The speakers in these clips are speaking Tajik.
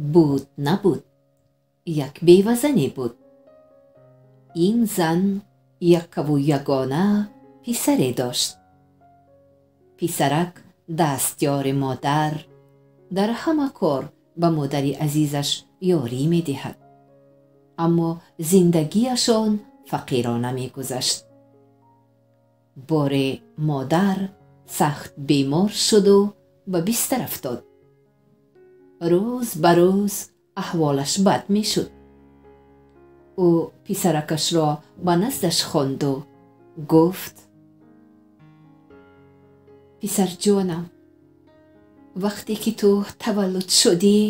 Буд набуд, як бевазане буд. Ин зан яккаву ягона писаре дошт. Писарак дастёри модар, дар ҳама кор ба модари азизаш ёрӣ медиҳад. Аммо зиндагиашон фақирона мегузашт. Боре модар сахт бемор шуду ба бистар афтод. Рӯз ба рӯз аҳволаш бад мешуд. Ӯ писаракашро ба наздаш хонду гуфт: писарҷонам, вақте ки ту таваллуд шудӣ,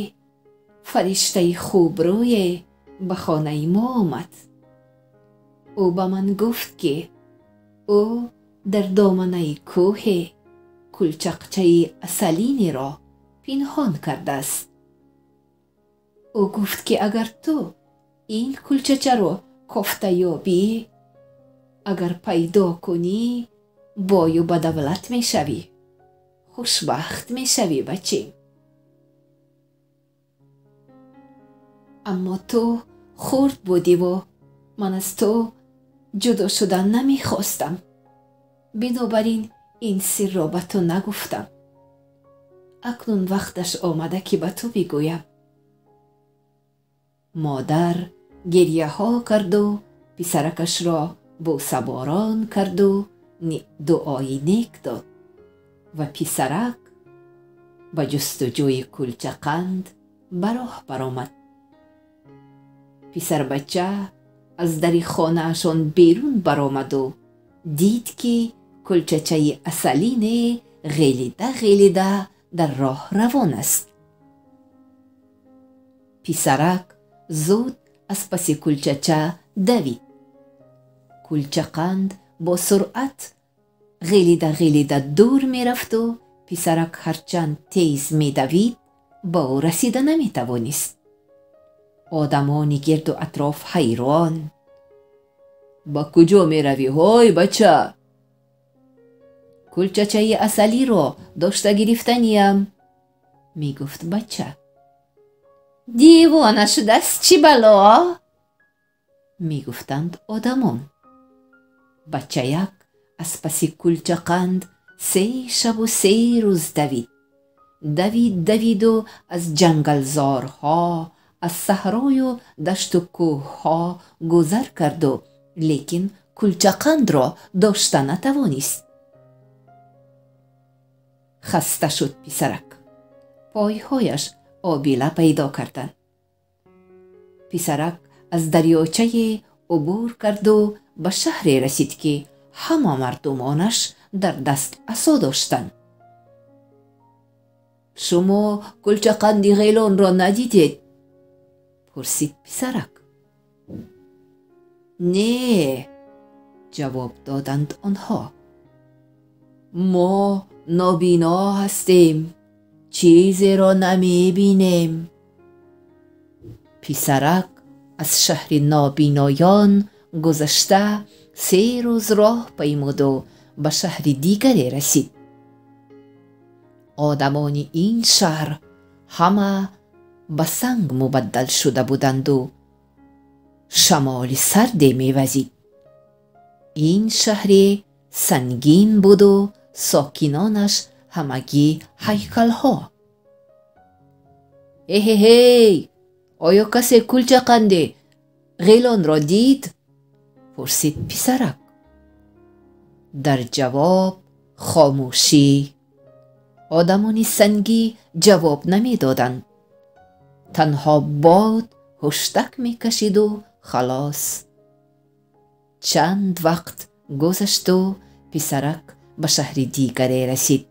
фариштаи хубрӯе ба хонаи мо омад. Ӯ ба ман гуфт, ки ӯ дар доманаи кӯҳе кулчақчаи асалинеро пинҳон кардааст. Ӯ гуфт, ки агар ту ин кулчачаро кофта ёбӣ, агар пайдо кунӣ, бою ба давлат мешавӣ, хушбахт мешавӣ, бачем. Аммо ту хурд будиву ман аз ту ҷудо шудан намехостам. Бинобар ин ин сирро ба ту нагуфтам. Акнун вақташ омада, ки ба ту бигӯям. Модар гирьяҳо карду писаракашро бӯсаборон карду дуои нек дод ва писарак ба ҷустуҷӯи кулчақанд ба роҳ баромад. Писарбача аз дари хонаашон берун баромаду дид, ки кулчачаи асалине ғелида ғелида дар роҳ равон аст. Писарак зуд аз паси кулчача давид. Кулчақанд бо суръат ғелида ғелида дур мерафту писарак ҳарчанд тез медавид, ба ӯ расида наметавонист. Одамони гирду атроф ҳайрон: ба куҷо меравӣ, ҳой бача? Кулчачаи асалиро дошта гирифтаниям, мегуфт бача. Девона шудааст, чӣ бало? Мегуфтанд одамон. Бачаяк аз паси кулчақанд се шабу се рӯз давид. Давид, давиду аз ҷангалзорҳо, аз саҳрою дашту кӯҳҳо гузар карду, лекин кулчақандро дошта натавонист. Хаста шуд писарак. Пойҳояш обила пайдо карданд. Писарак аз дарёчае убур карду ба шаҳре расид, ки ҳама мардумонаш дар даст асо доштанд. Шумо кулчақанди ғелонро надидед? Пурсид писарак. Не, ҷавоб доданд онҳо. Мо нобино ҳастем, чизеро намебинем. Писарак аз шаҳри нобиноён гузашта се рӯз роҳ паймуду ба шаҳри дигаре расид. Одамони ин шаҳр ҳама ба санг мубаддал шуда буданду шамоли сарде мевазид. Ин шаҳре сангин буду сокинонаш ҳамагӣ ҳайкалҳо. Эҳеҳей, оё касе кулчақанде ғелонро дид? Пурсид писарак. Дар ҷавоб хомӯшӣ. Одамони сангӣ ҷавоб намедоданд. Танҳо бод ҳуштак мекашиду халос. Чанд вақт гузашту писарак ба шаҳри дигаре расид.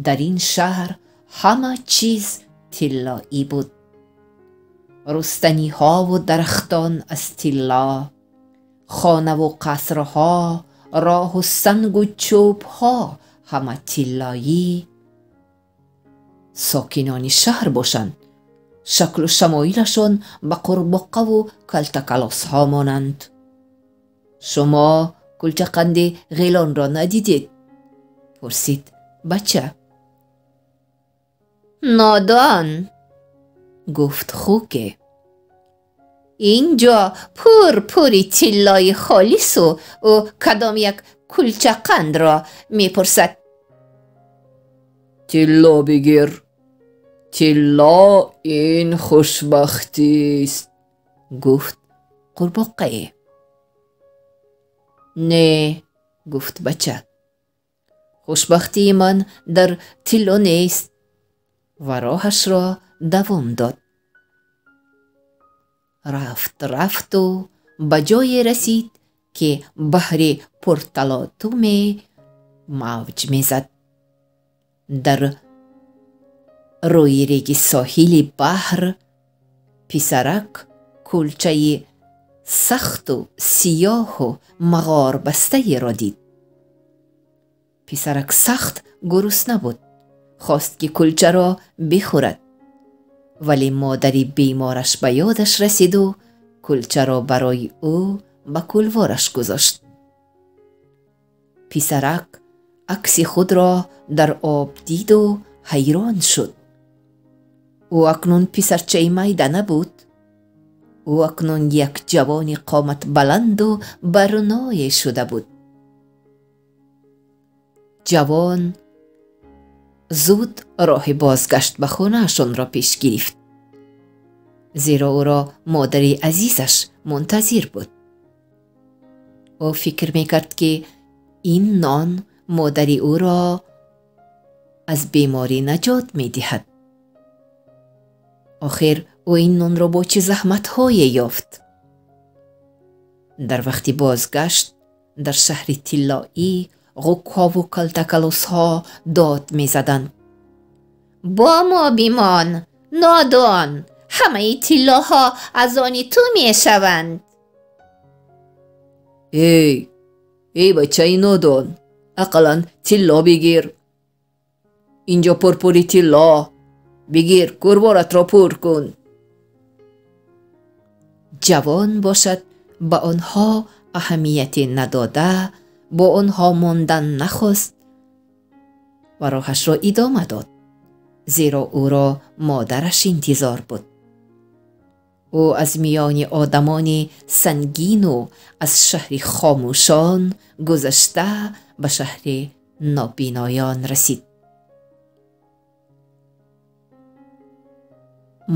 Дар ин шаҳр ҳама чиз тиллоӣ буд. Рустаниҳову дарахтон аз тилло, хонаву қасрҳо, роҳу сангу чӯбҳо ҳама тиллоӣ. Сокинони шаҳр бошанд, шаклу шамоилашон ба қурбоққаву калтакалосҳо монанд. Шумо кулчақанди ғелонро надидед? Пурсид бача. Нодон, Гуфт хуке: инҷо пур пури тиллои холису ӯ кадом як кулчақандро мепурсад. Тилло бигир, тилло ин хушбахтист, гуфт қурбоққае. Не, гуфт бача, хушбахтии ман дар тилло нест, ва роҳашро давом дод. Рафт, рафту ба ҷое расид, ки баҳри пурталотуме мавҷ мезад. Дар рӯи реги соҳили баҳр писарак кулчаи сахту сиёҳу мағорбастаеро дид. Писарак сахт гурусна буд, хост ки кулчаро бихӯрад, вале модари бемораш ба ёдаш расиду кулчаро барои ӯ ба кулвораш гузошт. Писарак акси худро дар об диду ҳайрон шуд. Ӯ акнун писарчаи майда набуд. Ӯ акнун як ҷавони қоматбаланду барное шуда буд. Ҷавон зуд роҳи бозгашт ба хонаашонро пеш гирифт, зеро ӯро модари азизаш мунтазир буд. Ӯ фикр мекард, ки ин нон модари ӯро аз беморӣ наҷот медиҳад. Охир ӯ ин нонро бо чӣ заҳматҳое ёфт? Дар вақти бозгашт дар шаҳри тиллоӣ ғукҳову калтакалусҳо дод мезаданд: бо мо бимон, нодон, ҳамаи тиллоҳо аз они ту мешаванд. Эй, эй бачаи нодон, ақаллан тилло бигир. Инҷо пурпури тилло, бигир, курворатро пур кун. Ҷавон бошад ба онҳо аҳамияте надода, бо онҳо мондан нахост ва роҳашро идома дод, зеро ӯро модараш интизор буд. Ӯ аз миёни одамони сангину аз шаҳри хомӯшон гузашта ба шаҳри нобиноён расид.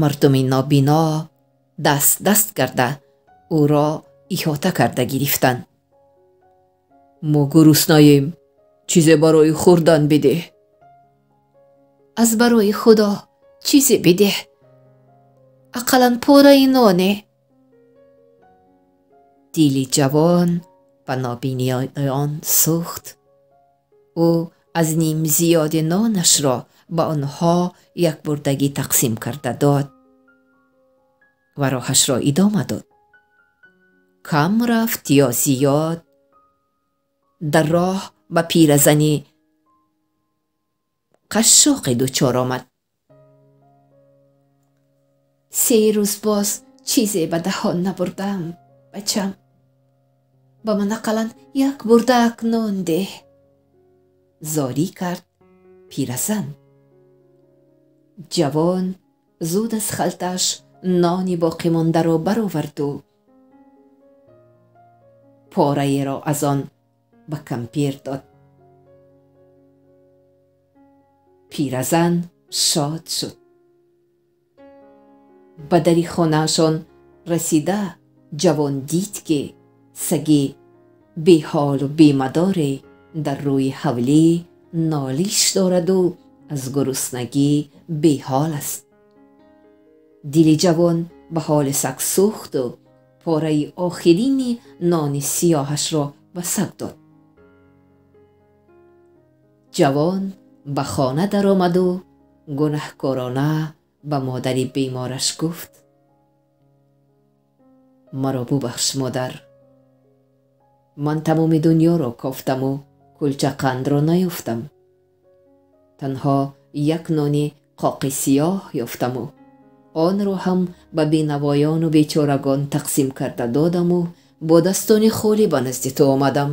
Мардуми нобино даст даст карда ӯро иҳота карда гирифтанд. Мо гуруснаем, чизе барои хӯрдан бидеҳ. Аз барои Худо чизе бидеҳ, ақаллан пораи ноне. Дили ҷавон ба нобиноён сӯхт. Ӯ аз ним зиёди нонашро ба онҳо якбурдагӣ тақсим карда дод ва роҳашро идома дод. Кам рафт ё зиёд, дар роҳ ба пиразани қашшоқе дучор омад. 3 рӯз боз чизе ба даҳон набурдам, бачам. Ба ман ақаллан як бурдак нон деҳ. Зорӣ кард пиразан. Ҷавон зуд аз халтааш нони боқимондаро бароварду пораеро аз он ба кампир дод. Пиразан шод шуд. Ба дари хонаашон расида ҷавон дид, ки саги беҳолу бемадоре дар рӯи ҳавлӣ нолиш дораду аз гуруснагӣ беҳол аст. Дили ҷавон ба ҳоли саг сӯхту пораи охирини нони сиёҳашро ба саг дод. Ҷавон ба хона даромаду гунаҳкорона ба модари бемораш гуфт: маро бубахш, модар, ман тамоми дунёро кофтаму кулчақандро наёфтам. Танҳо як нони қоқи сиёҳ ёфтаму онро ҳам ба бенавоёну бечорагон тақсим карда додаму бо дастони холӣ ба назди ту омадам.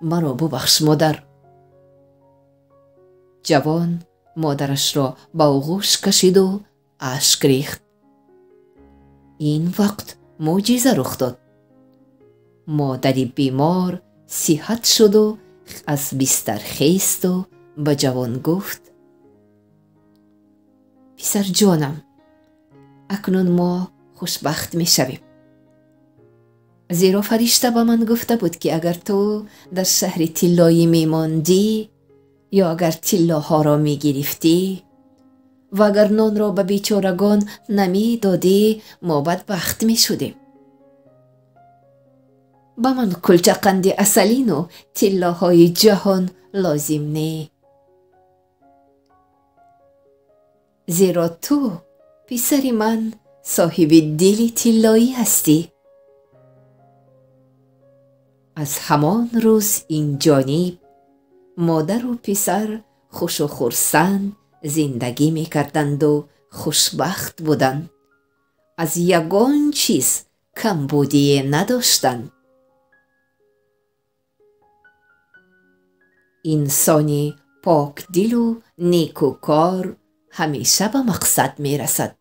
Маро бубахш, модар. Ҷавон модарашро ба оғӯш кашиду Ашк рехт. Ин вақт мӯъҷиза рух дод. Модари бемор сиҳат шуду аз бистар хесту ба ҷавон гуфт: «Писарҷонам, акнун мо хушбахт мешавем, зеро фаришта ба ман гуфта буд, ки агар ту дар шаҳри тиллоӣ мемондӣ ё агар тиллоҳоро мегирифтӣ ва агар нонро ба бечорагон намедодӣ, мо бадбахт мешудем. Ба ман кулчақанди асалину тиллоҳои ҷаҳон лозим не, зеро ту, писари ман, соҳиби дили тиллоӣ ҳастӣ». Аз ҳамон рӯз ин ҷониб модару писар хушу хурсанд зиндагӣ мекарданду хушбахт буданд, аз ягон чиз камбудие надоштанд. Инсони покдилу некӯкор ҳамеша ба мақсад мерасад.